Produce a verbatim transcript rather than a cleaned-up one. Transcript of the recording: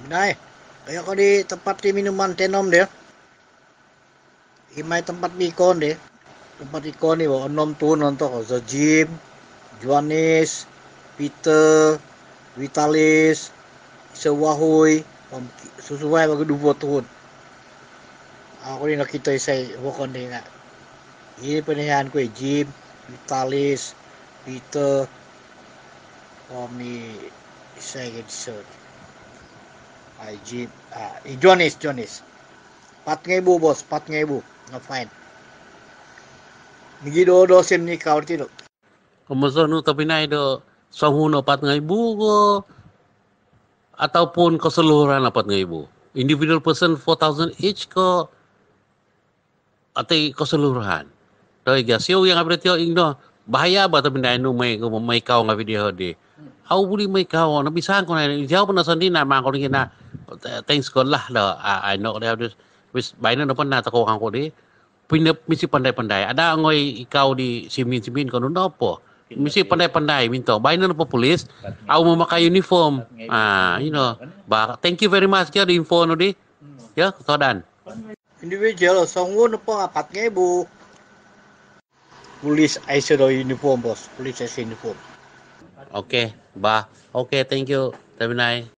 Nai, kaya ko di tempat di minuman tenom dia. Imai tempat mikon dia. Tempat ikon ni, onom tuhun ontok, Jim, Johannes, Peter, Vitalis, Sewahui, om ki-, susuvai bagi duo puluh tuhun. Aku ni nakito isai wokon dia nga. Ini penihan ku, Jim, Vitalis, Peter, om i isai ke disebut. Ai, Jim, ah, i Johannes, Johannes. Pat ngaibu, bos, pat ngaibu. Nga fine. Migi do, do sim ni kau ti do. Komoso nu tobpinai do songuhun apat ngaibu ko, ataupun keseluruhan apat ngaibu? Individual person four thousand each ko, atau keseluruhan? Do iga siou yang abret yo ing do, bahaya ba tobpinai nu mai, mai kau nga video di. Au buli mai kau, na bisang ko na, jauh pun asan di na, mangko ni na, thanks God lah do, I, I know dia habis, wis baino no pun na toko kangku di. Pinda, misi pandai-pandai. Ada ngoi ikau di simin-simin kono nopo. Misi pandai-pandai minto. Baino nopo polis, au mamakai uniform. Ah, you know. Ba, thank you very much kio di info no di. Ya, kotodan. Individual, songuhun nopo apat ngaibu. Polis aiso do uniform, bos. Polis aiso uniform. Okay, ba. Okay, thank you. Tobpinai.